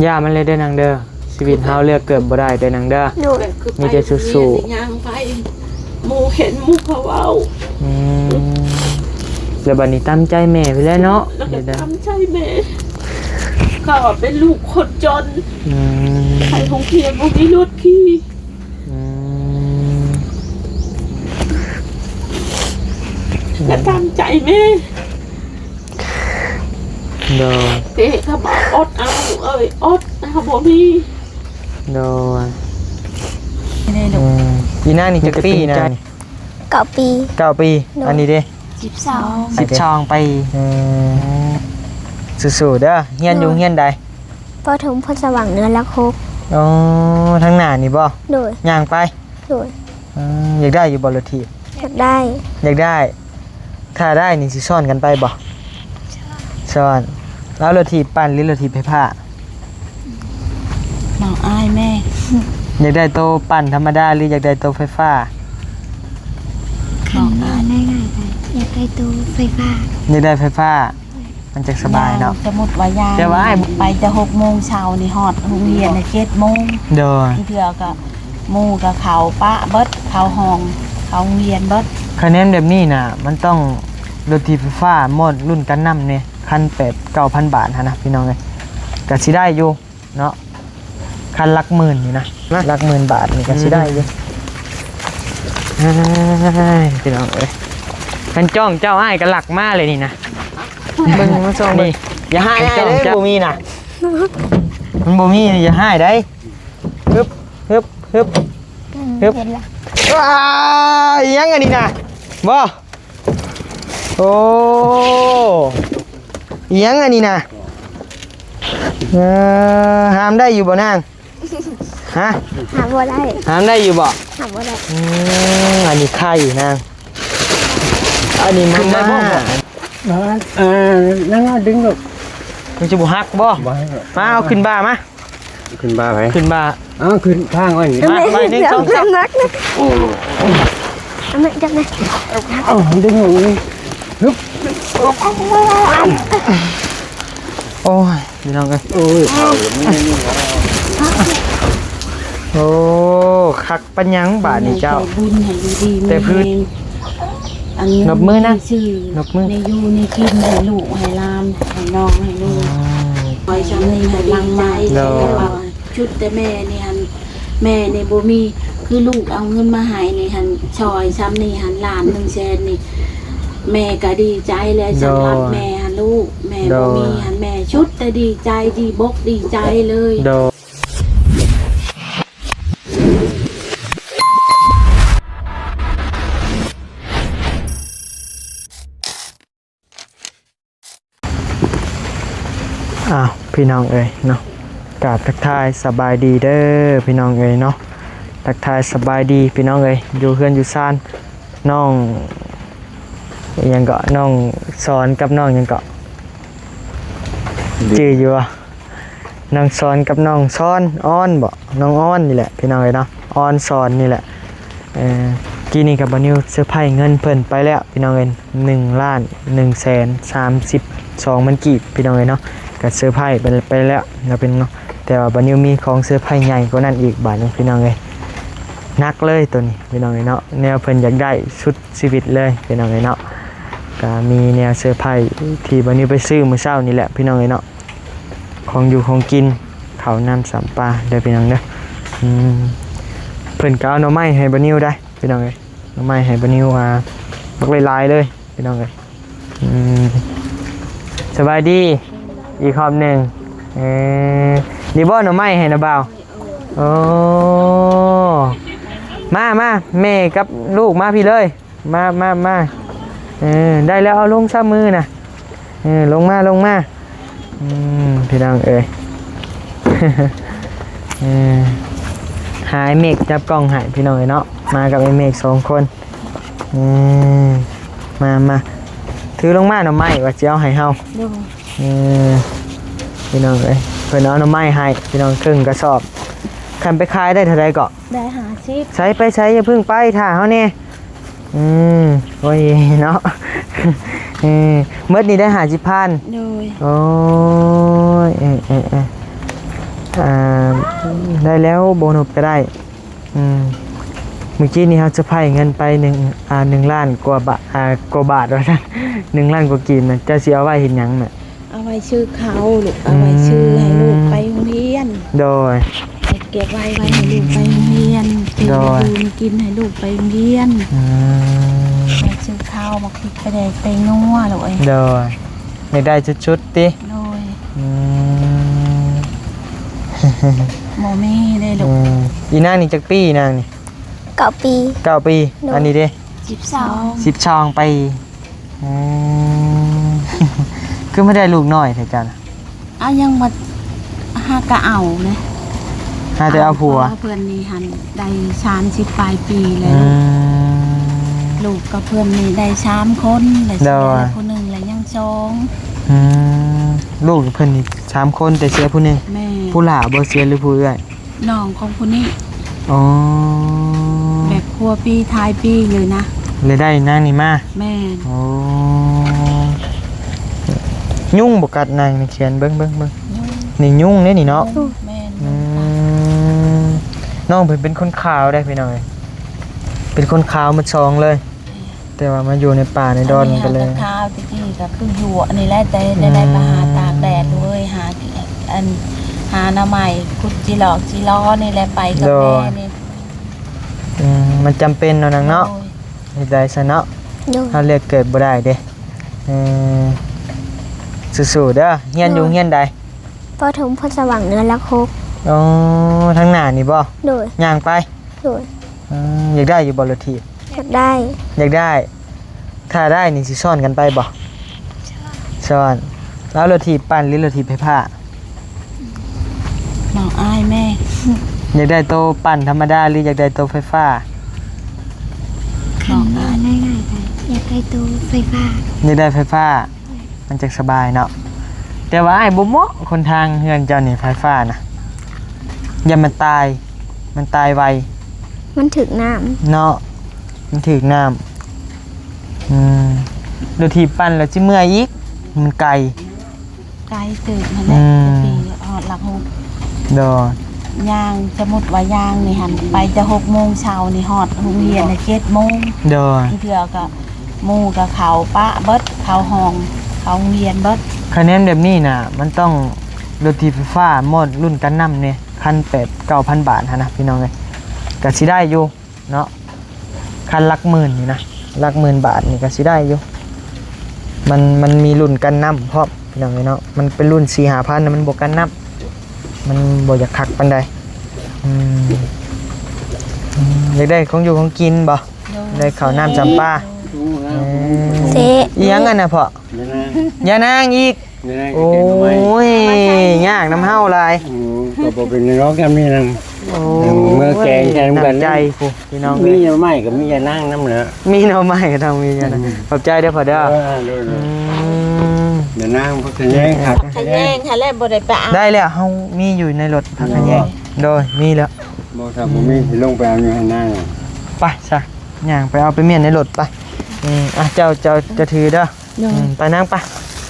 ຢ່າມັນເລີຍເດີນາງເດີ ຊີວິດເຮົາເລືອກເກີດບໍ່ໄດ້ເດີນາງເດີ. ໂດຍ. ມີແຕ່ສູ້ໆ. ຍ່າງໄປ ໝູ່ເຫັນໝູ່ເຂົາເວົ້າ. ອືມ ແລ້ວບັດນີ້ຕາມໃຈແມ່ພຸ້ນແຫຼະເນາະ. ແລ້ວກໍຕາມໃຈແມ່ ເຂົາເປັນລູກຄົນຈົນ. ອືມ ໄປໂຮງຮຽນບໍ່ມີລົດຂີ່. ອືມ ກໍຕາມໃຈແມ່. ໂດຍ. ເອ ກໍບອກອົດເອົາ ເອີຍ ອົດ ເຮົາບໍ່ມີ. ໂດຍ. ນີ້ລູກ ອືມ ອີນາງນີ້ຈັກປີນະ? ເກົ້າປີ. ເກົ້າປີ. ໂດຍ. ອັນນີ້ເດ້? ສິບສອງ. ສິບສອງປີ. ອືມ ສູ້ໆເດີ. ຮຽນຢູ່ ໂດຍ ໂຮງຮຽນໃດ? ປະຖົມໂພນສະຫວ່າງເໜືອຫຼັກຫົກ. ອໍ ທາງໜ້ານີ້ບໍ່? ໂດຍ. ຍ່າງໄປ? ໂດຍ. ອືມ ຢາກໄດ້ຢູ່ບໍ່ລົດຖີບ? ຢາກໄດ້. ຢາກໄດ້. ຖ້າໄດ້ນີ້ຊິຊ້ອນກັນໄປບໍ່? ຊ້ອນ. ເອົາລົດຖີບປັ່ນ ຫຼືລົດຖີບໄຟຟ້າ? ເອົາອ້າຍແມ່. ຢາກໄດ້ໂຕປັ່ນທຳມະດາ ຫຼືຢາກໄດ້ໂຕໄຟຟ້າ? ຄັນເວົ້າງ່າຍໆ ຢາກໄດ້ໂຕໄຟຟ້າ. ຢາກໄດ້ໄຟຟ້າ. ມັນຈັກສະບາຍເນາະ. ຍ່າງ ສົມມຸດວ່າຍ່າງ ແຕ່ວ່າອ້າຍ ໄປແຕ່ຫົກໂມງເຊົ້ານີ້ ຮອດໂຮງຮຽນເຈັດໂມງ. ໂດຍ. ບາງເທື່ອກໍໝູ່ກໍເຂົ້າປະເບິດ ເຂົ້າຫ້ອງ ເຂົ້າໂຮງຮຽນເບິດ. ຄະແນນແບບນີ້ນະ ມັນຕ້ອງລົດຖີບໄຟຟ້າ ໂມດລຸ້ນກັນນ້ຳນີ້ ພັນແປດ ເກົ້າພັນບາດຫັ້ນນະ ພີ່ນ້ອງເອີຍ ກໍຊິໄດ້ຢູ່ເນາະ. ຄັນຫຼັກໝື່ນນີ້ນະ ນະ ຫຼັກໝື່ນບາດນີ້ກໍຊິໄດ້ຢູ່. ອືມ ເອີຍ ພີ່ນ້ອງເອີຍ ຄັນຈ້ອງເຈົ້າ ອ້າຍກໍລັກມາເລີຍນີ້ນະ. ເບິ່ງ ມາສ່ອງເບິ່ງ. ນີ້ ຢ່າຮ້າຍ ອ້າຍເດີ ບໍ່ມີນະ ມັນບໍ່ມີ ຢ່າຮ້າຍໄດ໋. ຮຶບ ຮຶບ ຮຶບ ອືມ ຮຶບ. ເຫັນລະ. ວ້າ ອີຫຍັງອັນນີ້ນະ ບໍ່? ໂອ້ ອີຫຍັງອັນນີ້ນະ? ເອີ ຫາມໄດ້ຢູ່ບໍ່ນາງ? ຮະ? ຫາມບໍ່ໄດ້. ຫາມໄດ້ຢູ່ບໍ່? ຫາມບໍ່ໄດ້. ອືມ ອັນນີ້ໄຂ່ນາງ ອັນນີ້ມາມ່າ. ເອີ ເອີ ນັ້ນ ດຶງລູກ. ມັນຈະບໍ່ຫັກບໍ່? ບໍ່ຫັກ. ມາ ເອົາຂຶ້ນບ່າມາ. ຂຶ້ນບ່າໃຜ? ຂຶ້ນບ່າ. ເອົາ ຂຶ້ນທາງໄວ້ນີ້. ມາ ໄວ້ ໜຶ່ງ ສອງ ສາມ. ເອົາມາຈັບນະ. ເອົາ ດຶງອອກນີ້. ຮຶບ. ໂອ້ຍ ພີ່ນ້ອງເອີຍ. ໂອ້ຍ ເຂົ້າ. ໂອ້ ຄັກປານຫຍັງບາດນີ້ເຈົ້າ. ໃຫ້ບຸນໃຫ້ຢູ່ດີມີແຮງ. ອັນນີ້ ນົບມືນະ ຊື່ ນົບມື ໃຫ້ຢູ່ໃຫ້ກິນ ໃຫ້ລູກໃຫ້ຫຼານ ໃຫ້ນ້ອງໃຫ້ໜູ. ອືມ ໄວ້ຊ່ຳນີ້ໃຫ້ຫຼັງມາ. ໂດຍ. ຊຸດແຕ່ແມ່ນີ້ຫັ້ນ ແມ່ນີ້ບໍ່ມີ ຄືລູກເອົາເງິນມາໃຫ້ນີ້ຫັ້ນ ຊ່ອຍຊ່ຳນີ້ຫັ້ນ ລ້ານໜຶ່ງແສນນີ້ ແມ່ກໍດີໃຈແລ້ວ. ໂດຍ. ສຳລັບແມ່ຫັ້ນ ລູກແມ່ ໂດຍ ບໍ່ມີຫັ້ນ ແມ່ຊຸດແຕ່ດີໃຈ ດີບົກດີໃຈເລີຍ. ໂດຍ. ອ້າວ ພີ່ນ້ອງເອີຍເນາະ ກາບທັກທາຍສະບາຍດີເດີພີ່ນ້ອງເອີຍເນາະ. ທັກທາຍສະບາຍດີພີ່ນ້ອງເອີຍ ຢູ່ເຮືອນຢູ່ຊານ ນ້ອງອີ່ຫຍັງເກາະ ນ້ອງສອນກັບນ້ອງຫຍັງເກາະ ຈື່ຢູ່ບໍ່? ນ້ອງສອນກັບນ້ອງຊອນ ອອນບໍ ນ້ອງອອນນີ້ແຫຼະພີ່ນ້ອງເອີຍເນາະ ອອນສອນນີ້ແຫຼະ. ເອີ ກີ້ນີ້ກໍບ່າວນິວເຊີໄພເງິນເພິ່ນໄປແລ້ວພີ່ນ້ອງເອີຍ ໜຶ່ງລ້ານໜຶ່ງແສນສາມສິບສອງພັນກີບພີ່ນ້ອງເອີຍເນາະ ກໍເຊີໄພໄປ ໄປແລ້ວເນາະພີ່ນ້ອງເນາະ. ແຕ່ວ່າບ່າວນິວມີຂອງເຊີໄພໃຫຍ່ກວ່ານັ້ນອີກບາດນີ້ພີ່ນ້ອງເອີຍ ໜັກເລີຍໂຕນີ້ພີ່ນ້ອງເອີຍເນາະ ແນວເພິ່ນຢາກໄດ້ສຸດຊີວິດເລີຍພີ່ນ້ອງເອີຍເນາະ. ກໍມີແນວເຊີໄພທີ່ບ່າວນິວໄປຊື້ມື້ເຊົ້ານີ້ແຫຼະພີ່ນ້ອງເອີຍເນາະ ຂອງຢູ່ຂອງກິນ ເຂົ້ານ້ຳສຳປາເດີພີ່ນ້ອງເດີ. ອືມ ເພິ່ນກໍເອົາໜໍ່ໄມ້ໃຫ້ບ່າວນິວໄດ໋ພີ່ນ້ອງເອີຍ ໜໍ່ໄມ້ໃຫ້ບ່າວນິວ ອ່າ ບັກຫຼາຍໆເລີຍພີ່ນ້ອງເອີຍ. ອືມ ສະບາຍດີອີກຮອບໜຶ່ງ. ເອີ ນີ້ບໍ່ໜໍ່ໄມ້ໃຫ້ນະບ່າວ? ໂອ້ ມາ ມາ ແມ່ກັບລູກມາພີ້ເລີຍ. ມາ ມາ ມາ ເອີ ໄດ້ແລ້ວ ເອົາລົງຊະມືນະ ເອີ ລົງມາ ລົງມາ. ອືມ ພີ່ນ້ອງເອີຍ ເອີ ຫາອ້າຍເມກຈັບກ້ອງໃຫ້ພີ່ນ້ອງເອີຍເນາະ ມາກັບອ້າຍເມກສອງຄົນ. ອືມ ມາ ມາ ຖືລົງມາໜໍ່ໄມ້ວ່າຊິເອົາໃຫ້ເຮົາ. ໂດຍ. ເອີ ພີ່ນ້ອງເອີຍ ເພິ່ນເອົາໜໍ່ໄມ້ໃຫ້ພີ່ນ້ອງ ເຄິ່ງກະສອບ. ຄັນໄປຂາຍໄດ້ເທົ່າໃດເກາະ? ໄດ້ຫ້າສິບ. ໃສ ໄປໃສ ຢ່າເພິ່ງໄປ ຖ້າເຮົາແດ່. ອືມ ໂອ້ຍເນາະ ເອີ ໝົດນີ້ໄດ້ຫ້າສິບພັນ. ໂດຍ. ໂອ້ຍ ເອີ ເອີ ເອີ ອ່າ ໄດ້ແລ້ວ ບໍ່ນົບກໍໄດ້. ອືມ ມື້ກີ້ນີ້ເຮົາສະພາຍເງິນໄປໜຶ່ງ ອ່າ ໜຶ່ງລ້ານກວ່າບາດ ອ່າ ກວ່າບາດວ່າຊັ້ນ ໜຶ່ງລ້ານກວ່າກີບນະ. ເຈົ້າຊິເອົາໄວ້ເຮັດຫຍັງນະ? ເອົາໄວ້ຊື້ເຂົ້າລູກ ເອົາໄວ້ຊື້ໃຫ້ລູກໄປໂຮງຮຽນ. ໂດຍ ເກັບໄວ້ ໄວ້ໃຫ້ລູກໄປໂຮງຮຽນ ຊື້ ໂດຍ ຢູ່ມີກິນໃຫ້ລູກໄປໂຮງຮຽນ. ອືມ ໄວ້ຊື້ເຂົ້າ ໝາກພິກ ປາແດກ ແປ້ງນົວລູກເອີຍ. ໂດຍ ຢາກໄດ້ຊຸດໆຕິ? ໂດຍ. ອືມ ບໍ່ມີເດ້ລູກ. ອືມ ອີນາງນີ້ຈັກປີ ອີນາງນີ້? ເກົ້າປີ. ເກົ້າປີ. ໂດຍ. ອັນນີ້ເດ້? ສິບສອງ ສິບສອງປີ. ອືມ ຄືມາໄດ້ລູກນ້ອຍແທ້ເຈົ້ານະ? ອາ ຍັງບໍ່ ຫາກະເອົາເດ້ ຫາແຕ່ເອົາຜົວ. ເອົາເພິ່ນນີ້ຫັ້ນໄດ້ສາມສິບປາຍປີແລ້ວ. ອືມ ລູກກັບເພິ່ນນີ້ໄດ້ສາມຄົນ ແລ້ວເສຍ ໂດຍ ຜູ້ໜຶ່ງ ແລ້ວຍັງສອງ. ອືມ ລູກເພິ່ນນີ້ສາມຄົນ ແຕ່ເສຍຜູ້ໜຶ່ງ. ແມ່ນ. ຜູ້ຫຼ້າບໍ່ເສຍ ຫຼືຜູ້ເອື້ອຍ? ນ້ອງຂອງຜູ້ນີ້. ອໍ ແບບຄົວປີທ້າຍປີເລີຍນະ ເລີຍໄດ້ນາງນີ້ມາ. ແມ່ນ. ໂອ້ ຍຸງບໍ່ກັດນາງນີ້ ແຂນເບິ່ງ ເບິ່ງ ເບິ່ງ. ຍຸງ. ນີ້ຍຸງເດ້ນີ້ເນາະ. ແມ່ນ. ອືມ ນ້ອງເພິ່ນເປັນຄົນຂາວເດ້ພີ່ນ້ອງເອີຍ ເປັນຄົນຂາວໝົດສອງເລີຍ. ແຕ່ວ່າມາຢູ່ໃນປ່າໃນດອນ ອັນນີ້ ກໍເລີຍ ຫາກໍຂາວ ແຕ່ກີ້ກໍຄືຢູ່ອັນນີ້ແຫຼະ ແຕ່ໄດ້ໄປຫາຕາກແດດເວີຍ ຫາອັນ ຫາໜໍ່ໄມ້ ຂຸດຈີຫຼອກຈີຫຼໍນີ້ແຫຼະ ໄປກັບແມ່ນີ້. ອືມ ມັນຈຳເປັນເນາະນາງເນາະ. ໂດຍ. ເຮັດໄດ້ຊະເນາະ. ໂດຍ. ເຮົາເລືອກເກີດບໍ່ໄດ້ເດ້. ເອີ ສູ້ໆເດີ. ຮຽນຢູ່ ໂດຍ ໂຮງຮຽນໃດ? ປະຖົມໂພນສະຫວ່າງເໜືອ ຫຼັກຫົກ. ອໍ ທາງໜ້ານີ້ບໍ່? ໂດຍ. ຍ່າງໄປ? ໂດຍ. ອືມ ຢາກໄດ້ຢູ່ບໍ່ລົດຖີບ? ຢາກໄດ້. ຢາກໄດ້. ຖ້າໄດ້ນີ້ຊິຊ້ອນກັນໄປບໍ່? ຊ້ອນ. ເອົາລົດຖີບປັ່ນ ຫຼືລົດຖີບໄຟຟ້າ? ບອກອ້າຍແມ່. ຢາກໄດ້ໂຕປັ່ນທຳມະດາ ຫຼືຢາກໄດ້ໂຕໄຟຟ້າ? ບອກອ້າຍ. ງ່າຍໆ ກໍຢາກໄດ້ໂຕໄຟຟ້າ. ຢາກໄດ້ໄຟຟ້າ. ມັນຈັກສະບາຍເນາະ. ແຕ່ວ່າອ້າຍບໍ່ເໝາະ ຫົນທາງເຮືອນເຈົ້ານີ້ ໄຟຟ້ານະ ຢ້ານມັນຕາຍ ມັນຕາຍໄວ. ມັນຖືກນ້ຳເນາະ. ມັນຖືກນ້ຳ. ອືມ ລົດຖີບປັ່ນແລ້ວຊິເມື່ອຍອີກ ມັນໄກ. ໄກເຕີບຫັ້ນແຫຼະ. ອືມ ແຕ່ປີຮອດຫຼັກຫົກ. ໂດຍ. ຍ່າງ ສົມມຸດວ່າຍ່າງນີ້ຫັ້ນ ໄປແຕ່ຫົກໂມງເຊົ້ານີ້ ຮອດໂຮງຮຽນແລ້ວເຈັດໂມງ. ໂດຍ. ບາງເທື່ອກໍ ໝູ່ກໍເຂົ້າປະເບິດ ເຂົ້າຫ້ອງ ເຂົ້າໂຮງຮຽນເບິດ. ຄະແນນແບບນີ້ນະ ມັນຕ້ອງລົດຖີບໄຟຟ້າ ມອດລຸ້ນກັນນ້ຳນີ້ ພັນແປດ ເກົ້າພັນບາດຫັ້ນນະ ພີ່ນ້ອງເອີຍ. ກະຊິໄດ້ຢູ່ເນາະ ຄັນຫຼັກໝື່ນນີ້ນະ ຫຼັກໝື່ນບາດນີ້ກະຊິໄດ້ຢູ່. ມັນ ມັນມີລຸ້ນກັນນ້ຳພ້ອມ ພີ່ນ້ອງເອີຍເນາະ. ມັນເປັນລຸ້ນສີ່ຫ້າພັນນະ ມັນບໍ່ກັນນ້ຳ ມັນບໍ່ຢາກຄັກປານໃດ. ອືມ ອືມ ຢາກໄດ້ຂອງຢູ່ຂອງກິນບໍ່? ໂດຍ. ໄດ້ເຂົ້ານ້ຳຈຳປາ. ເຊ ເອີ ອີຫຍັງອັນນະພໍ່? ຍານາງ ຍານາງອີກ. ໂອ້ຍ ຍາກນຳເຮົາຫຼາຍ. ອືມ ກໍບໍ່ເປັນຫຍັງດອກ ຍາມນີ້ນະ. ໂອ້ຍ ເມືອແກງແທນກັນ. ນ້ຳໃຈພຸ້ນ ພີ່ນ້ອງເອີຍ. ມີໜໍ່ໄມ້ກໍມີຍານາງນຳແຫຼະ. ມີໜໍ່ໄມ້ກໍຕ້ອງມີຍານາງ. ອືມ ຂອບໃຈເດີພໍ່ເດີ. ເອີ ໂດຍໆ. ອືມ ຍານາງ ຜັກຂະແຍງ ຜັກຂະແຍງຫັ້ນແຫຼະ ບໍ່ໄດ້ໄປເອົາ. ໄດ້ແລ້ວ ເຮົາມີຢູ່ໃນລົດ ຜັກຂະແຍງ. ໂດຍ ມີແລ້ວ. ບໍ່ ຖ້າບໍ່ມີ ອືມ ຊິລົງໄປເອົາຢູ່ໃນນາ. ໄປຊະ ຍ່າງໄປເອົາ ໄປມ້ຽນໃນລົດໄປ. ອືມ ອ່ະ ເຈົ້າ ເຈົ້າ ເຈົ້າຖືເດີ. ໂດຍ. ອືມ ໄປນາງໄປ.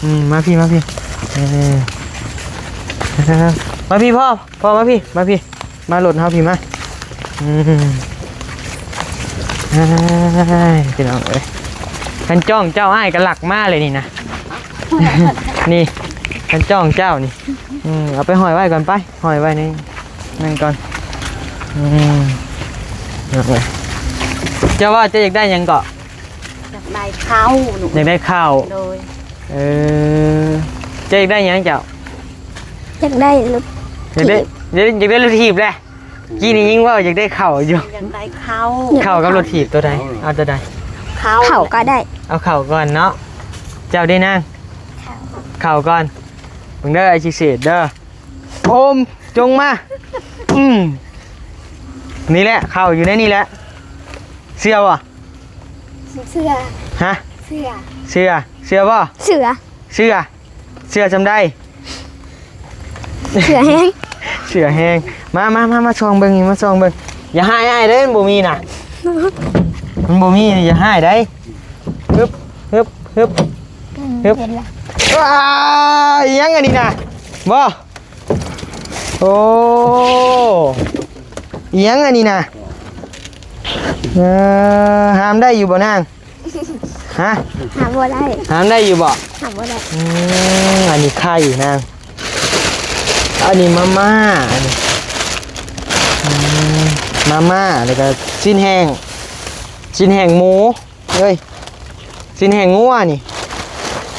ອືມ ມາພີ້ ມາພີ້. ເອີ ມາພີ້ພໍ່ ພໍ່ ມາພີ້ ມາພີ້ ມາລົດເຮົາພີ້ມາ. ອືມ ເອີຍ ພີ່ນ້ອງເອີຍ ຄັນຈ້ອງເຈົ້າ ອ້າຍກໍລັກມາເລີຍນີ້ນະ. ນີ້ ຄັນຈ້ອງເຈົ້ານີ້. ອືມ ເອົາໄປຫ້ອຍໄວ້ກ່ອນໄປ. ຫ້ອຍໄວ້ໃນນັ້ນກ່ອນ. ອືມ ເຈົ້າວ່າເຈົ້າຢາກໄດ້ຫຍັງເກາະ? ຢາກໄດ້ເຂົ້າ. ຢາກໄດ້ເຂົ້າ. ໂດຍ. ເອີ ເຈົ້າຢາກໄດ້ຫຍັງເຈົ້າ? ຢາກໄດ້ລົດ ຢາກໄດ້ ຢາກໄດ້ລົດຖີບແຫຼະ. ກີ້ນີ້ຍັງເວົ້າຢາກໄດ້ເຂົ້າຢູ່. ຢາກໄດ້ເຂົ້າ. ເຂົ້າກັບລົດຖີບໂຕໃດ? ເອົາໂຕໃດ? ເຂົ້າ. ເຂົ້າກໍໄດ້. ເອົາເຂົ້າກ່ອນເນາະ. ເຈົ້າເດ້ນາງ? ເຂົ້າ. ເຂົ້າກ່ອນ. ເບິ່ງເດີ ໄອ້ຊິເສດເດີ. ໂອມ ຈົ່ງມາ. ອືມ ນີ້ແຫຼະ ເຂົ້າຢູ່ໃນນີ້ແຫຼະ. ເຊື່ອບໍ່? ເຊື່ອ. ຮະ? ເຊື່ອ. ເຊື່ອ ເຊື່ອບໍ່? ເຊື່ອ. ເຊື່ອ. ເຊື່ອສ່ຳໃດ? ເຊື່ອແຮງ. ເຊື່ອແຮງ. ມາ ມາ ມາ ມາສ່ອງເບິ່ງ ມາສ່ອງເບິ່ງ. ຢ່າຮ້າຍອ້າຍເດີ ມັນບໍ່ມີນະ. ມັນບໍ່ມີ ຢ່າຮ້າຍໃດ. ຮຶບ ຮຶບ ຮຶບ ຮຶບ. ເຫັນລະ. ວ້າ ອີຫຍັງອັນນີ້ນະ? ບໍ່? ໂອ້ ອີ່ຫຍັງອັນນີ້ນະ? ເອີ ຫາມໄດ້ຢູ່ບໍ່ນາງ? ຮະ? ຫາມບໍ່ໄດ້. ຫາມໄດ້ຢູ່ບໍ່? ຫາມບໍ່ໄດ້. ອືມ ອັນນີ້ໄຂ່ນາງ ອັນນີ້ມາມ່າ ອັນນີ້ ອືມ ມາມ່າ ແລ້ວກໍຊີ້ນແຫ້ງ ຊີ້ນແຫ້ງໝູ ເອີຍ ຊີ້ນແຫ້ງງົວນີ້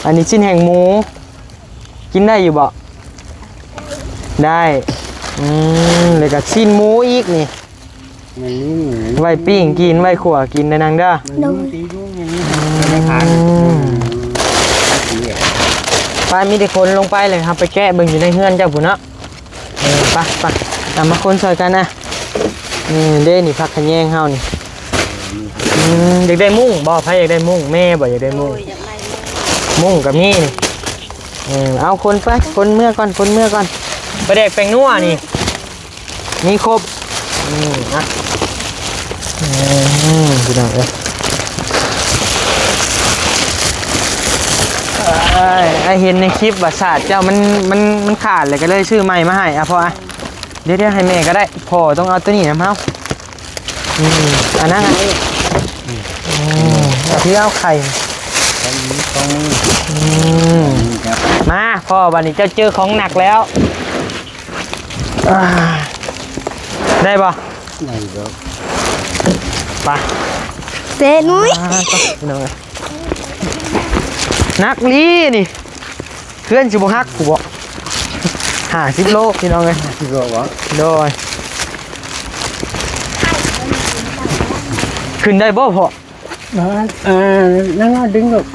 ອັນນີ້ຊີ້ນແຫ້ງໝູ ກິນໄດ້ຢູ່ບໍ່? ໄດ້. ອືມ ແລ້ວກໍຊີ້ນໝູອີກນີ້ ມັນມີໝູ ໄວ້ປີ້ງກິນ ໄວ້ຂົ້ວກິນເດີນາງເດີ. ມັນມີຕີຍຸງຢ່າງນີ້ ອືມ ໄດ້ຂາຍ ເອີ ໄປ ມີແຕ່ຄົນລົງໄປເລີຍ ເຮົາໄປແກະເບິ່ງຢູ່ໃນເຮືອນເຈົ້າພຸ້ນເນາະ. ເອີ ໄປ ໄປ ເອົາມາຄົນຊ່ອຍກັນນະ. ນີ້ເດ້ ນີ້ຜັກຂະແຍງເຮົານີ້. ອືມ ຢາກໄດ້ມຸ້ງບໍ່? ໃຜຢາກໄດ້ມຸ້ງ? ແມ່ບໍ່ຢາກໄດ້ມຸ້ງ? ໂດຍ ຢາກໄດ້ມຸ້ງ ມຸ້ງກໍມີນີ້. ເອີ ເອົາຄົນໄປ ຄົນເມືອກ່ອນ ຄົນເມືອກ່ອນ. ປາແດກແປ້ງນົວນີ້ມີຄົບ. ອືມ ນະ ອືມ ພີ່ນ້ອງເອີຍ ອ້າຍ ອ້າຍເຫັນໃນຄລິບວ່າສາດເຈົ້າມັນ ມັນ ມັນຂາດ ແລ້ວກໍເລີຍຊື້ໃໝ່ມາໃຫ້. ອ່ະ ພໍ່ ອ່ະ ດຽວໆ ໃຫ້ແມ່ກໍໄດ້ ພໍ່ຕ້ອງເອົາຕົວນີ້ນຳເຮົາ. ອືມ ອັນນັ້ນ ອືມ ອືມ ເອົາ ຖືເອົາໄຂ່ ຂອງ ຂອງ ອືມ ນີ້ ມາ ພໍ່ ບັດນີ້ເຈົ້າເຈີຂອງໜັກແລ້ວ. ອ່າ ໄດ້ບໍ່? ໄດ້ດອກ ໄປ ເຊນຸ້ຍ ອ່າ ໄປ ພີ່ນ້ອງເອີຍ ໜັກອີ່ຫຼີນີ້. ເຮືອນຊິບໍ່ຫັກພຸ້ນບໍ່? ຫ້າສິບໂລ ພີ່ນ້ອງເອີຍ ຫ້າສິບໂລບໍ່? ໂດຍ ຂຶ້ນໄດ້ບໍ່ພໍ່? ອ່າ ນັ້ນ ດຶງລູກ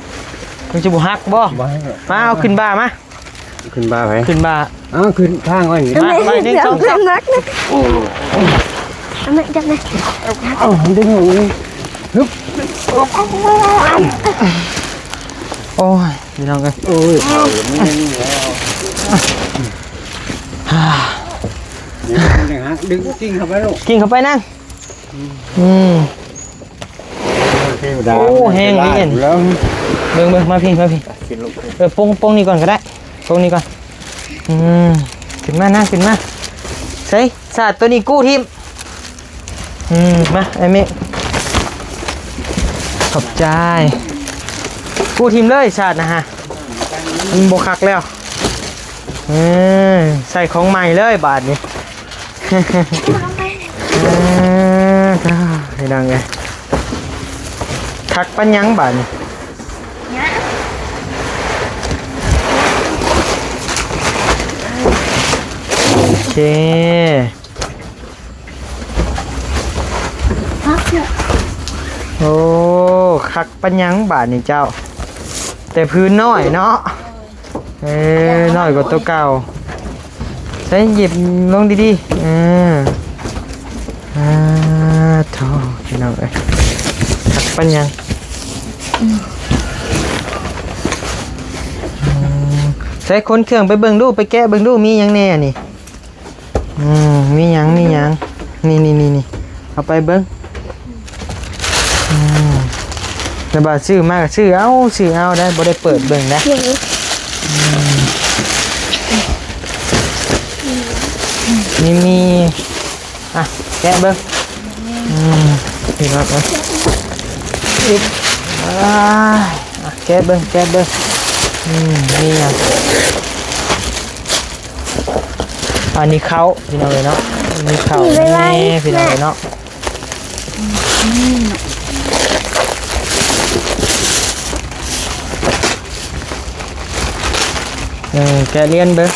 ມັນຊິບໍ່ຫັກບໍ່? ບໍ່ຫັກດອກ ມາ ເອົາຂຶ້ນບ່າມາ. ຂຶ້ນບ່າໃຜ? ຂຶ້ນບ່າ ເອົາ ຂຶ້ນທາງໄວ້ນີ້ ມາ ໄປ ໜຶ່ງ ສອງ ສາມ ໂອ້ ເອົາແມ່ຈັບແມ່ ເອົາ ດຶງອອກນີ້ ຮຶບ ໂອ້ຍ ພີ່ນ້ອງເອີຍ ໂອ້ຍ ເຂົ້າແລ້ວ ນີ້ແລ້ວ ດຽວມັນຍັງຫັກ ດຶງກິ່ງເຂົ້າໄປລູກ ກິ່ງເຂົ້າໄປນາງ ອືມ ເທວດາ ໂອ້ ແຮງນີ້ ເຫັນ ເບິ່ງ ເບິ່ງ ມາພີ້ ມາພີ້ ຂຶ້ນລູກ ເອີ ປົງ ປົງນີ້ກ່ອນກໍໄດ້ ປົງນີ້ກ່ອນ ອືມ ຂຶ້ນມານາ ຂຶ້ນມາ ໃສ່ ສາດໂຕນີ້ກູ້ຖິ້ມ ອືມ ມາ ອ້າຍເມກ ຂອບໃຈ ກູ້ຖິ້ມເລີຍ ສາດນະຮະ ມັນບໍ່ຄັກແລ້ວ ເອີ ໃສ່ຂອງໃໝ່ເລີຍບາດນີ້. ເອີ ພີ່ນ້ອງເອີຍ ຄັກປານຫຍັງບາດນີ້ ໂອເຄ ໂອ້ ຄັກປານຫຍັງບາດນີ້ເຈົ້າ ແຕ່ພື້ນນ້ອຍເນາະ. ເອີ ນ້ອຍກວ່າໂຕເກົ່າ ໃສ່ຫຍິບລົງດີໆ ເອີ ອ່າ ໂທ້ ພີ່ນ້ອງເອີຍ ຄັກປານຫຍັງ ອືມ ໃສ່ຂົນເຄື່ອງໄປເບິ່ງດູ ໄປແກະເບິ່ງດູ ມີຫຍັງແດ່ນີ້. ອືມ ມີຫຍັງ ມີຫຍັງ ນີ້ໆໆ ເອົາໄປເບິ່ງ ອືມ ແຕ່ວ່າຊື້ມາກໍຊື້ເອົາ ຊື້ເອົາໄດ໋ ບໍ່ໄດ້ເປີດເບິ່ງໄດ໋ ອືມ ມີ ມີ ອ່ະ ແກະເບິ່ງ ອືມ ພີ່ນ້ອງເອີຍ ອຶບ ອ່າ ອ່ະ ແກະເບິ່ງ ແກະເບິ່ງ ອືມ ມີຫຍັງ? ອັນນີ້ເຂົ້າ ພີ່ນ້ອງເອີຍເນາະ ມີເຂົ້າ ນີ້ ພີ່ນ້ອງເອີຍເນາະ ເອີ ແກະລຽນເບິ່ງ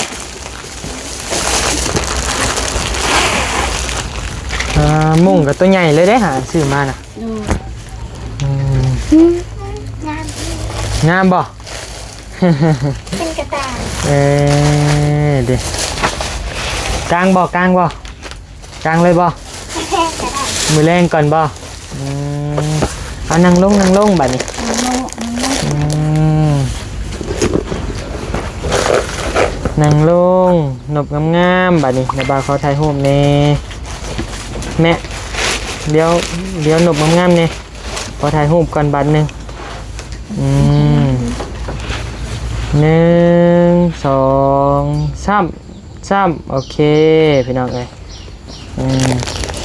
ອ່າ ມຸ້ງກໍຕົວໃຫຍ່ເລີຍເດ້ຫາ ຊື້ມານະ ໂດຍ ອືມ ອືມ ງາມ ງາມບໍ່? ເປັນກະຕ່າຍ ເອີ ເດ້ ກາງບໍ່? ກາງບໍ່? ກາງເລີຍບໍ່? ກະໄດ້ ມື້ແລງກ່ອນບໍ່? ອືມ ເອົາ ນັ່ງລົງ ນັ່ງລົງບາດນີ້ ນັ່ງລົງ ນັ່ງລົງ ອືມ ນັ່ງລົງ ນົບງາມໆ ບາດນີ້ ແມ່ບ່າວຂໍຖ່າຍຮູບແດ່ ແມ່ ດຽວ ດຽວນົບງາມໆ ແດ່ ຂໍຖ່າຍຮູບກ່ອນບາດໜຶ່ງ ອືມ ໜຶ່ງ ສອງ ສາມ ຊ້ຳ. ໂອເຄ ພີ່ນ້ອງເອີຍ ອືມ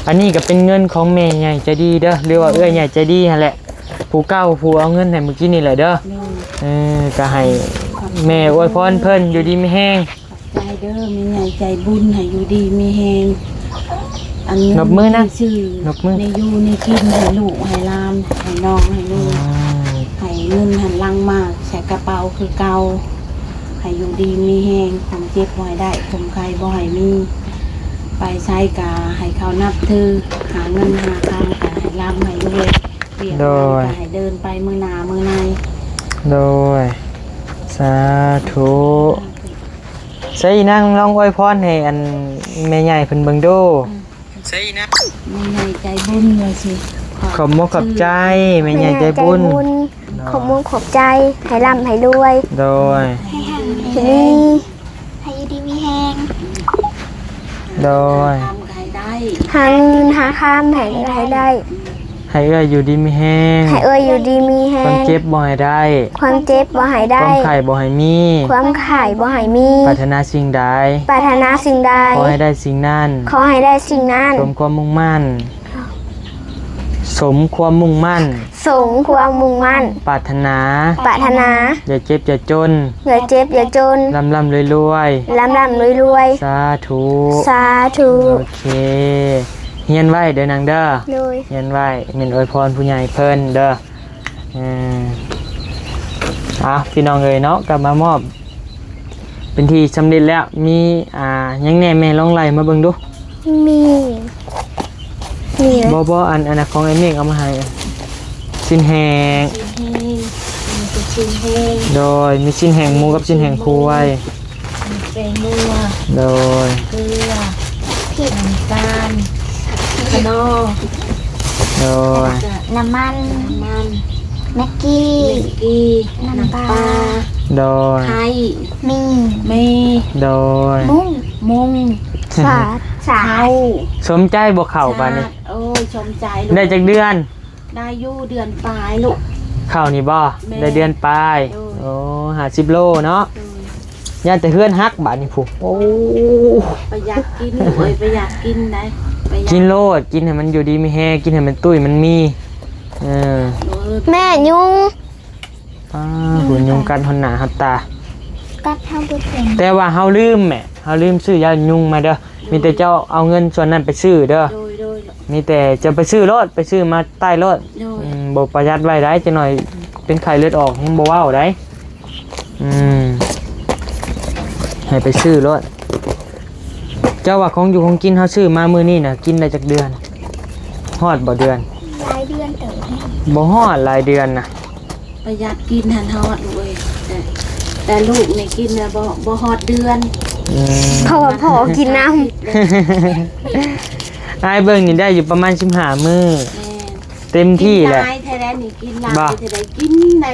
ອັນນີ້ກໍເປັນເງິນຂອງແມ່ໃຫຍ່ໃຈດີເດີ ຫຼືວ່າເອື້ອຍໃຫຍ່ໃຈດີຫັ້ນແຫຼະ ຜູ້ເກົ່າ ຜູ້ເອົາເງິນໃຫ້ມື້ກີ້ນີ້ແຫຼະເດີ. ໂດຍ ເອີ ກໍໃຫ້ແມ່ອວຍພອນເພິ່ນຢູ່ດີມີແຮງ. ໃຈເດີ ແມ່ໃຫຍ່ໃຈບຸນ ໃຫ້ຢູ່ດີມີແຮງ ອັນ ນົບມືນະ ຊື້ ນົບມື ແນວຢູ່ແນວກິນ ໃຫ້ລູກໃຫ້ຫຼານ ໃຫ້ນ້ອງໃຫ້ນຸ່ງ ອືມ ໃຫ້ເງິນຫັ້ນຫຼັ່ງມາໃສ່ກະເປົາຄືເກົ່າ ໃຫ້ຢູ່ດີມີແຮງ ຄວາມເຈັບບໍ່ໃຫ້ໄດ້ ຄວາມໄຂ້ບໍ່ໃຫ້ມີ ໄປໃສກະໃຫ້ເຂົານັບຖື ຫາເງິນຫາຄຳກະໃຫ້ລ່ຳໃຫ້ລວຍ ວຽກງານກະໃຫ້ເດີນໄປມື້ໜ້າມື້ໃນ. ໂດຍ ສາທຸ. ໃສນາງລອງອວຍພອນໃຫ້ອັນແມ່ໃຫຍ່ເພິ່ນເບິ່ງດູ. ໃສນາງ ແມ່ໃຫຍ່ໃຈບຸນວ່າຊິ ຂອບມຸກຂອບໃຈແມ່ໃຫຍ່ໃຈບຸນ ຂອບມຸກຂອບໃຈ ໃຫ້ລ່ຳໃຫ້ລວຍ ໂດຍ ໃຫ້ຮັ່ງໃຫ້ມີ ໃຫ້ຢູ່ດີມີແຮງ ໂດຍ ຫາເງິນຫາຄຳໃຫ້ໄດ້ ໃຫ້ເອື້ອຍຢູ່ດີມີແຮງ ໃຫ້ເອື້ອຍຢູ່ດີມີແຮງ ຄວາມເຈັບບໍ່ໃຫ້ໄດ້ ຄວາມເຈັບບໍ່ໃຫ້ໄດ້ ຄວາມໄຂ້ບໍ່ໃຫ້ມີ ຄວາມໄຂ້ບໍ່ໃຫ້ມີ ປາດຖະໜາສິ່ງໃດ ປາດຖະໜາສິ່ງໃດ ຂໍໃຫ້ໄດ້ສິ່ງນັ້ນ ຂໍໃຫ້ໄດ້ສິ່ງນັ້ນ ສົມຄວາມມຸ່ງໝັ້ນ ສົມຄວາມມຸ່ງໝັ້ນ ສົມຄວາມມຸ່ງໝັ້ນ ປາດຖະໜາ ປາດຖະໜາ ຢ່າເຈັບຢ່າຈົນ ຢ່າເຈັບຢ່າຈົນ ລ່ຳໆລວຍໆ ລ່ຳໆລວຍໆ ສາທຸ ສາທຸ ໂອເຄ ຮຽນໄວ້ເດີນາງເດີ ໂດຍ ຮຽນໄວ້ ແມ່ນອວຍພອນຜູ້ໃຫຍ່ເພິ່ນເດີ. ເອີ ເອົາ ພີ່ນ້ອງເອີຍເນາະ ກໍມາມອບເປັນທີ່ສຳເລັດແລ້ວ ມີ ອ່າ ຫຍັງແດ່ແມ່ ລອງໄລ່ມາເບິ່ງດູ. ມີ ມີ ບໍ່ ບໍ່ ອັນ ອັນ ອັນຂອງໄອ້ເມກເອົາມາໃຫ້ ຊີ້ນແຫ້ງ ຊີ້ນແຫ້ງ ມີແຕ່ຊີ້ນແຫ້ງ ໂດຍ ມີຊີ້ນແຫ້ງໝູກັບຊີ້ນແຫ້ງຄວາຍ ມີແປ້ງນົວ ໂດຍ ເກືອ ນ້ຳຕານ ຂະໜໍ ໂດຍ ແລ້ວກະນ້ຳມັນ ນ້ຳມັນ ແມັກກີ້ ແມັກກີ້ ນ້ຳປາ ນ້ຳປາ ໂດຍ ໄຂ່ ໝີ່ ໝີ່ ໂດຍ ມຸ້ງ ມຸ້ງ ສາ ສາ ເຂົ້າ ສົມໃຈບໍ່ເຂົ້າບາດນີ້ ໂອ້ຍ ສົມໃຈ ໄດ້ຈັກເດືອນ? ໄດ້ຢູ່ເດືອນປາຍລູກ ເຂົ້ານີ້ບໍ່? ແມ່ນ ໄດ້ເດືອນປາຍ ໂດຍ ໂອ້ ຫ້າສິບໂລເນາະ ໂດຍ ຢ້ານແຕ່ເຮືອນຫັກບາດນີ້ພຸ້ນ ໂອ້ ປະຢັດກິນເອີຍ ປະຢັດກິນໄດ໋ ປະຢັດ ກິນໂລດ ກິນໃຫ້ມັນຢູ່ດີມີແຮງ ກິນໃຫ້ມັນຕຸ້ຍມັນມີ ເອີ ໂດຍ ແມ່ຍຸງ ປ້າ ຫຸ່ນຍຸງກັດຮອດໜ້າຮອດຕາ ກັດເຮົາເບິດເປັນ ແຕ່ວ່າເຮົາລືມແໝ ເຮົາລືມຊື້ຢາຍຸງມາເດີ ໂດຍ ມີແຕ່ເຈົ້າເອົາເງິນສ່ວນນັ້ນໄປຊື້ເດີ ໂດຍ ໂດຍ ມີແຕ່ເຈົ້າໄປຊື້ໂລດ ໄປຊື້ມາໃຕ້ໂລດ ໂດຍ ອືມ ບໍ່ປະຢັດໄວ້ໄດ໋ ຈັກໜ້ອຍເປັນໄຂ້ເລືອດອອກ ຍັງບໍ່ເວົ້າໄດ໋ ອືມ ໃຫ້ໄປຊື້ໂລດ ເຈົ້າວ່າຂອງຢູ່ຂອງກິນເຮົາຊື້ມາມື້ນີ້ນະ ກິນໄດ້ຈັກເດືອນ? ຮອດບໍ່ເດືອນ? ຫຼາຍເດືອນເຕີບ ບໍ່ຮອດຫຼາຍເດືອນນະ ປະຢັດກິນຫັ້ນຮອດເວີຍ ແຕ່ ແຕ່ລູກນີ້ກິນແລ້ວບໍ່ ບໍ່ຮອດເດືອນ ອືມ ເພາະວ່າພໍ່ກິນນຳ ອ້າຍເບິ່ງນີ້ໄດ້ຢູ່ປະມານສິບຫ້າມື້ ແມ່ນ ເຕັມທີ່ແຫຼະ ກິນຫຼາຍແທ້ໃດ໋ນີ້ ກິນຫຼາຍແທ້ໃດ໋ ກິນໄດ້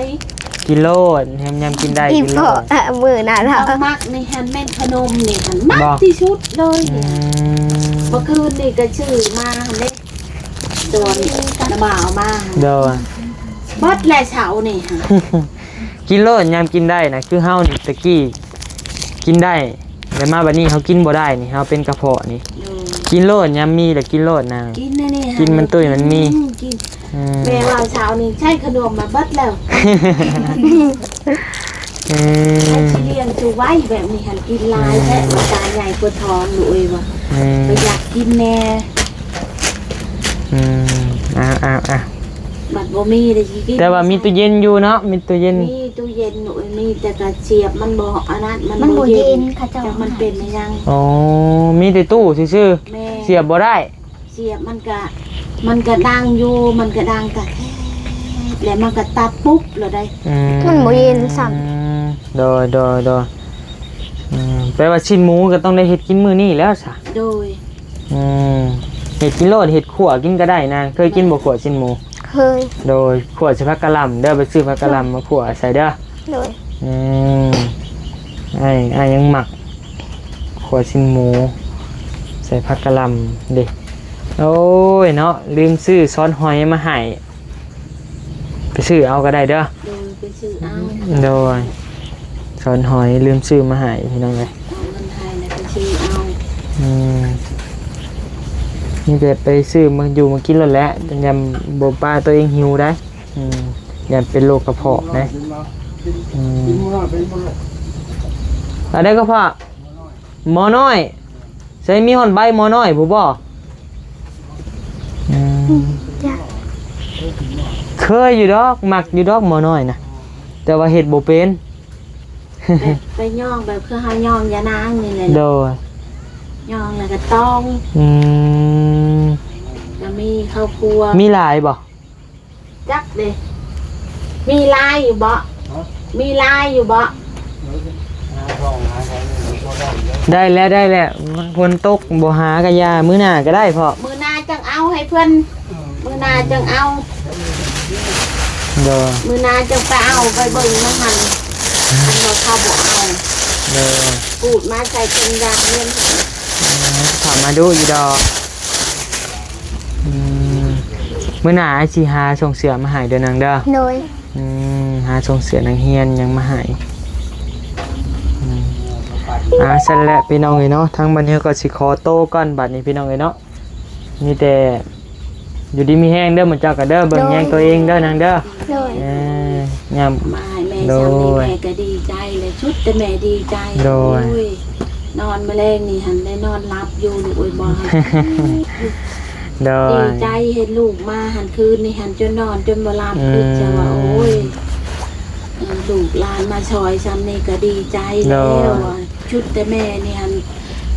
ກິນໂລດ ຍາມ ຍາມກິນໄດ້ ກິນໂລດ ເອີ ມື້ນັ້ນເຮົາ ເອົາ ມັກນີ້ຫັ້ນແມ່ນຂະໜົມນີ້ຫັ້ນ ມັກ ບໍ່ ທີ່ສຸດເລີຍ ອືມ ເມື່ອຄືນນີ້ກໍຊື້ມາຫັ້ນເດ້ ຕອນນ້າບ່າວເອົາມາ ໂດຍ ເບິດແລ້ວເຊົ້ານີ້ຫະ ກິນໂລດຍາມກິນໄດ້ນະ ຄືເຮົານີ້ຕະກີ້ກິນໄດ້ ແຕ່ມາບັດນີ້ເຮົາກິນບໍ່ໄດ້ນີ້ ເຮົາເປັນກະເພາະນີ້ ໂດຍ ກິນໂລດຍາມມີແລ້ວກິນໂລດນາງ ກິນອັນນີ້ຫະ ກິນມັນຕຸ້ຍມັນມີ ອືມ ກິນ ອືມ ແມ່ວ່າເຊົ້ານີ້ໃຊ້ຂະໜົມມາເບິດແລ້ວ ອືມ ໃຜຊິລ້ຽງສູ່ໄວແບບນີ້ຫັ້ນ ກິນຫຼາຍແທ້ ອືມ ຕາໃຫຍ່ປວດທ້ອງລູກເອີຍວ່າ ອືມ ປະຢັດກິນແດ່ ອືມ ອ່າໆໆ ບັດບໍ່ມີໄດ້ຊິກິນ ແຕ່ວ່າມີຕູ້ເຢັນຢູ່ເນາະ ມີຕູ້ເຢັນ ມີຕູ້ເຢັນ ໂອ້ຍ ມີ ແຕ່ກະສຽບມັນບໍ່ ອັນນັ້ນ ມັນ ມັນບໍ່ເຢັນ ເຂົາເຈົ້າ ຈັກມັນເປັນອີຫຍັງ ອໍ ມີແຕ່ຕູ້ຊື່ໆ ແມ່ນ ສຽບບໍ່ໄດ້ ສຽບມັນກະ ມັນກະດັງຢູ່ ມັນກະດັງກະແທດ ແລ້ວມັນກະຕັດປຸບແລ້ວໄດ໋ ອືມ ມັນບໍ່ເຢັນຊ້ຳ ໂດຍ ໂດຍ ໂດຍ ອືມ ແປວ່າຊີ້ນໝູກໍຕ້ອງໄດ້ເຮັດກິນມື້ນີ້ແລ້ວຊະ ໂດຍ ອືມ ເຮັດກິນໂລດ ເຮັດຂົ້ວກິນກໍໄດ້ນາງ ເຄີຍກິນບໍ່ ໂດຍ ຂົ້ວຊີ້ນໝູ? ເຄີຍ ໂດຍ ຂົ້ວໃສ່ຜັກກະຫຼ່ຳເດີ ໄປຊື້ຜັກກະຫຼ່ຳມາຂົ້ວໃສ່ເດີ ໂດຍ ອືມ ອ້າຍ ອ້າຍຍັງມັກ ຂົ້ວຊີ້ນໝູ ໃສ່ຜັກກະຫຼ່ຳເດ້ ໂອ້ຍເນາະ ລືມຊື້ຊ້ອນຫອຍມາໃຫ້ ໄປຊື້ເອົາກໍໄດ້ເດີ ໂດຍ ໄປຊື້ເອົາ ໂດຍ ຊ້ອນຫອຍລືມຊື້ມາໃຫ້ພີ່ນ້ອງເອີຍ ເອົາເງິນໃຫ້ແລ້ວໄປຊື້ເອົ ອືມ ມີແຕ່ໄປຊື້ມາຢູ່ມາກິນໂລດແຫຼະ ຢ້ານບໍ່ປ້າຕົວເອງຫິວໄດ໋. ອືມ ຢ້ານເປັນໂລກກະເພາະນະ. ອືມ ອັນໃດກໍພໍ່? ໝໍນ້ອຍ. ໃສ ມີຮອດໃບໝໍນ້ອຍພຸ້ນບໍ່? ອືມ ຈ້ະ ເຄີຍຢູ່ດອກ ມັກຢູ່ດອກໝໍນ້ອຍນະ ແຕ່ວ່າເຮັດບໍ່ເປັນ. ແບບໄປຍ່ອງແບບຄືເຮົາຍ່ອງຢານາງນີ້ແຫຼະ. ໂດຍ ຍ່ອງແລ້ວກໍຕ້ອງ. ອືມ ກໍມີເຂົ້າຄົວ. ມີຫຼາຍບໍ່? ຈັກເດ້ ມີຫຼາຍຢູ່ບໍ່? ຮະ? ມີຫຼາຍຢູ່ບໍ່? ໄດ້ແລ້ວ ໄດ້ແລ້ວ ມັນຝົນຕົກ ບໍ່ຫາກະຢ່າ ມື້ໜ້າກະໄດ້ພໍ່. ມື້ໜ້າຈັ່ງເອົາໃຫ້ເພິ່ນ ມື້ໜ້າຈັ່ງເອົາ. ໂດຍ ມື້ໜ້າຈັ່ງໄປເອົາ ໄປເບິ່ງນຳມັນ ຄັນວ່າເຂົາບໍ່ເອົາ. ໂດຍ ປູດມາໃສ່ເຖິງຢາກເງິນ. ອືມ ເຂົ້າມາດຸຢູ່ດອກ. ອືມ ມື້ໜ້າອ້າຍຊິຫາສົ່ງເສື້ອມາໃຫ້ເດີນາງເດີ. ໂດຍ ອືມ ຫາສົ່ງເສື້ອນັກຮຽນຫຍັງມາໃຫ້. ອືມ ອ່າ ຊັ້ນແຫຼະພີ່ນ້ອງເອີຍເນາະ ທາງບັດນີ້ເຮົາກໍຊິຂໍໂຕກ່ອນບັດນີ້ພີ່ນ້ອງເອີຍເນາະ. ມີແຕ່ຢູ່ດີມີແຮງເດີ ໝູ່ເຈົ້າກໍເດີ ເບິ່ງແຍງໂຕເອງເດີນາງເດີ. ໂດຍ ເອີ ຍາມ ມາໃຫ້ແມ່ ໂດຍ ຊ່ຳນີ້ແມ່ກໍດີໃຈແຫຼະ ສຸດແຕ່ແມ່ດີໃຈ. ໂດຍ ໂອ້ຍ ນອນມື້ແລງນີ້ຫັ້ນໄດ້ນອນຫຼັບຢູ່ລູກເອີຍ ບໍ່ໃຫ້ ໂດຍ ດີໃຈເຫັນລູກມາຫັ້ນ ຄືນນີ້ຫັ້ນຈົນນອນຈົນບໍ່ຫຼັບ. ອືມ ຄິດຊະວ່າ ໂອ້ຍ ເອີ ລູກຫຼານມາຊ່ອຍຊ່ຳນີ້ກໍດີໃຈແລ້ວ. ໂດຍ ວ່າ ຊຸດແຕ່ແມ່ນີ້ຫັ້ນ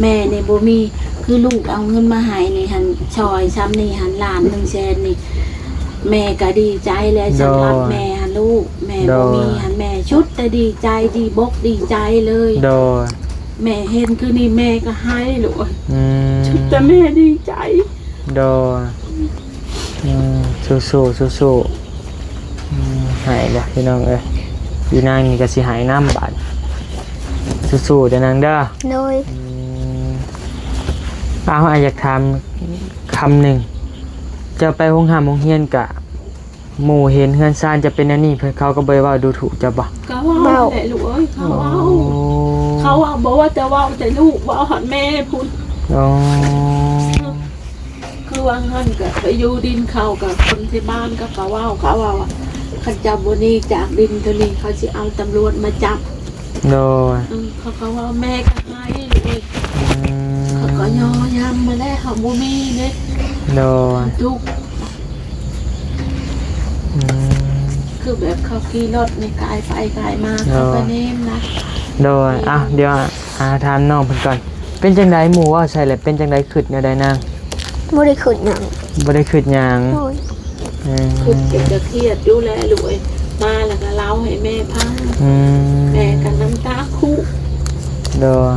ແມ່ນີ້ບໍ່ມີ ຄືລູກເອົາເງິນມາໃຫ້ນີ້ຫັ້ນ ຊ່ອຍຊ່ຳນີ້ຫັ້ນ ລ້ານໜຶ່ງແສນນີ້ ແມ່ກໍດີໃຈແລ້ວ. ໂດຍ ສຳລັບແມ່ຫັ້ນລູກ ແມ່ ໂດຍ ບໍ່ມີຫັ້ນ ແມ່ຊຸດແຕ່ດີໃຈ ດີບົກດີໃຈເລີຍ. ໂດຍ ແມ່ເຫັນຄືນີ້ແມ່ກໍໄຫ້ລູກ. ອືມ ຊຸດແຕ່ແມ່ດີໃຈ. ໂດຍ ອືມ ສູ້ໆ ສູ້ໆ. ອືມ ໄຫ້ແລ້ວພີ່ນ້ອງເອີຍ ອີນາງນີ້ກໍຊິໄຫ້ນຳບາດ. ສູ້ໆເດີນາງເດີ. ໂດຍ ອືມ ເອົາ ອ້າຍຢາກຖາມຄຳໜຶ່ງ ເຈົ້າໄປໂຮງຮ່ຳໂຮງຮຽນກະ ໝູ່ເຫັນເຮືອນຊານຈະເປັນແນວນີ້ ເພິ່ນ ເຂົາກໍບໍ່ໄດ້ເວົ້າດູຖູກເຈົ້າບໍ່? ກໍເວົ້າ ເວົ້າ ແຫຼະລູກເອີຍ ເຂົາເວົ້າ. ໂອ້ ເຂົາເວົ້າ ບໍ່ວ່າແຕ່ເວົ້າແຕ່ລູກ ເວົ້າຮອດແມ່ພຸ້ນ. ອໍ ຄືວ່າຫັ້ນກໍໄປຢູ່ດິນເຂົາ ກໍຄົນທີ່ບ້ານກໍ ກໍເວົ້າ ເຂົາເວົ້າວ່າ ຄັນເຈົ້າບໍ່ໜີຈາກດິນໂຕນີ້ ເຂົາຊິເອົາຕຳຫຼວດມາຈັບ. ໂດຍ ເອີ ເຂົາກໍເວົ້າ ແມ່ກໍໄຫ້ເລີຍ. ອືມ ເຂົາກໍຍໍຍາມມາແລ້ວ ເຮົາບໍ່ມີເດ້. ໂດຍ ທຸກ ອືມ ຄືແບບເຂົາຂີ່ລົດນີ້ກາຍໄປກາຍມາ ໂດຍ ເຂົາກໍແນມນະ. ໂດຍ ເອີ ອ່ະ ດຽວ ອ່າ ຖາມນ້ອງເພິ່ນກ່ອນ ເປັນຈັ່ງໃດ ໝູ່ເວົ້າໃສ່ແລ້ວເປັນຈັ່ງໃດ ຄຶດແນວໃດນາງ? ບໍ່ໄດ້ຄຶດຫຍັງ. ບໍ່ໄດ້ຄຶດຫຍັງ. ໂດຍ ເອີ ຄຶດເປັນຕາຄຽດຢູ່ແຫຼະລູກເອີຍ ມາແລ້ວກໍເລົ່າໃຫ້ແມ່ຟັງ. ອືມ ແມ່ກໍນ້ຳຕາຄຸ. ໂດຍ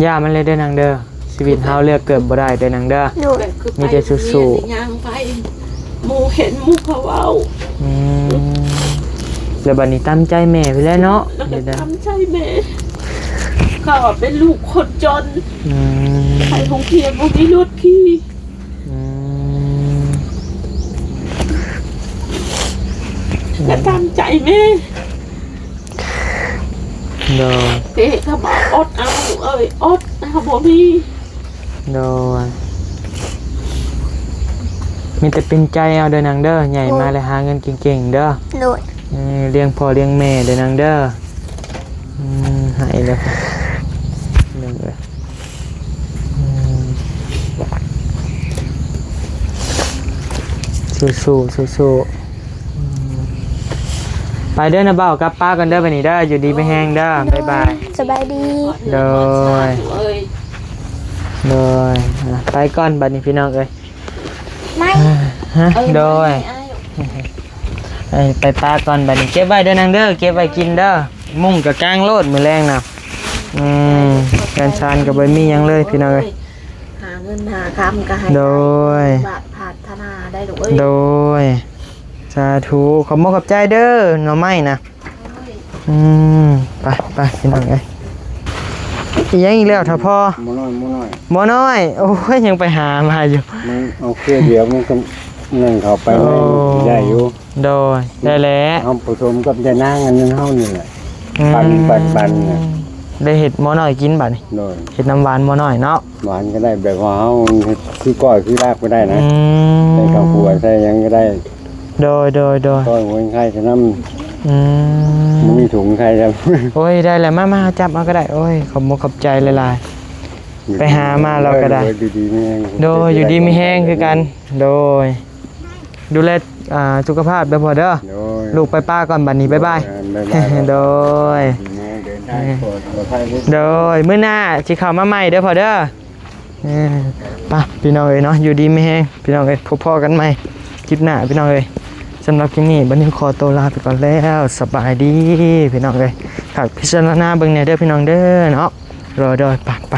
ຢ່າມັນເລີຍເດີນາງເດີ. ຊີວິດເຮົາເລືອກເກີດບໍ່ໄດ້ເດີນາງເດີ. ໂດຍ ມີແຕ່ສູ້ໆ ຍ່າງໄປ ໝູ່ເຫັນໝູ່ເຂົາເວົ້າ. ອືມ ແລ້ວບັດນີ້ຕາມໃຈແມ່ພຸ້ນແຫຼະເນາະ. ແລ້ວກໍຕາມໃຈແມ່ ເຂົາເປັນລູກຄົນຈົນ. ອືມ ໄປໂຮງຮຽນບໍ່ມີລົດຂີ່. ອືມ ກໍຕາມໃຈແມ່. ໂດຍ ເອ ກໍບອກອົດເອົາເອີຍ ອົດເຮົາບໍ່ມີ. ໂດຍ ມີແຕ່ເປັນໃຈເອົາເດີນາງເດີ ໃຫຍ່ມາແລ້ວຫາເງິນເກັ່ງໆເດີ. ໂດຍ ເອີ ລ້ຽງພໍ່ລ້ຽງແມ່ເດີນາງເດີ. ອືມ ໃຫ້ແລ້ວເດີ. ອືມ ສູ້ໆ ສູ້ໆ ອືມ ໄປເດີນ້າບ່າວ ກັບປ້າກ່ອນເດີ ບັດນີ້ເດີ ຢູ່ດີມີແຮງເດີ. ໂດຍ ບາຍບາຍ ສະບາຍດີ. ໂດຍ ໂດຍ ອ່ະ ໄປກ່ອນບັດນີ້ພີ່ນ້ອງເອີຍ. ໄປ ຮະ ເອີຍ ໂດຍ ໄປ ໄປ ໄປປ້າກ່ອນບັດນີ້ ເກັບໄວ້ເດີນາງເດີ ເກັບໄວ້ກິນເດີ. ມຸ້ງກໍກາງໂລດມື້ແລງນະ. ອືມ ເຮືອນຊານກໍບໍ່ມີຫຍັງເລີຍພີ່ນ້ອງເອີຍ. ຫາເງິນຫາຄຳກໍໃຫ້ ໂດຍ ໄດ້ ປາດຖະໜາໄດ້ລູກເອີຍ. ໂດຍ ສາທຸ ຂອບມຸກຂອບໃຈເດີ ໜໍ່ໄມ້ນະ. ໂດຍ ອືມ ໄປ ໄປ ພີ່ນ້ອງເອີຍ. ອີຫຍັງອີກແລ້ວ ຖ້າພໍ່ ໝໍນ້ອຍ ໝໍນ້ອຍ ໝໍນ້ອຍ. ໂອ້ຍ ຍັງໄປຫາມາຢູ່ ມັນເອົາເຄືດຽວ ມັນກໍ ນັ້ນເຂົ້າໄປ ໂອ້ ໄດ້ຢູ່. ໂດຍ ໄດ້ແຫຼະ ເຮົາປະສົມກັບຍານາງອັນນັ້ນເຮົານີ້ແຫຼະ. ອືມ ປັ່ນ ປັ່ນ ປັ່ນນະ. ໄດ້ເຮັດໝໍ້ນ້ອຍກິນບາດນີ້ ໂດຍ ເຮັດນ້ຳຫວານໝໍ້ນ້ອຍເນາະ ຫວານກໍໄດ້ ແບບວ່າເຮົາເຮັດຄືກ້ອຍຄືລາບກໍໄດ້ນະ ອືມ ໃສ່ເຂົ້າຂົ້ວໃສ່ຫຍັງກໍໄດ້ ໂດຍ ໂດຍ ໂດຍ ກ້ອຍຫົວໄຂ່ຊະນຳ ອືມ ບໍ່ມີຖົງໄຂ່ຊະ ໂອ້ຍ ໄດ້ແລ້ວ ມາ ມາ ເຮົາຈັບເອົາກໍໄດ້ ໂອ້ຍ ຂອບມຸກຂອບໃຈຫຼາຍໆ ໄປຫາມາແລ້ວກໍໄດ້ ໂດຍ ຢູ່ດີມີແຮງ ໂດຍ ຢູ່ດີມີແຮງຄືກັນ ໂດຍ ດູແລ ອ່າ ສຸຂະພາບເດີພໍ່ເດີ ໂດຍ ລູກໄປປ້າກ່ອນບັດນີ້ ບາຍບາຍ ໂດຍ ບາຍບາຍ ໂດຍ ດີມີແຮງ ເດີນທາງປອດໄພ ໂດຍ ມື້ໜ້າຊິເຂົ້າມາໃໝ່ເດີພໍ່ເດີ ເອີ ໄປພີ່ນ້ອງເອີຍເນາະ ຢູ່ດີມີແຮງພີ່ນ້ອງເອີຍ ພົບພໍ້ກັນໃໝ່ຄລິບໜ້າພີ່ນ້ອງເອີຍ ສຳລັບຄລິບນີ້ບັດນີ້ຂໍໂຕລາໄປກ່ອນແລ້ວ ສະບາຍດີພີ່ນ້ອງເອີຍ ຝາກພິຈາລະນາເບິ່ງແດ່ເດີພີ່ນ້ອງເດີເນາະ ໂດຍ ໂດຍ ໄປ ໄປ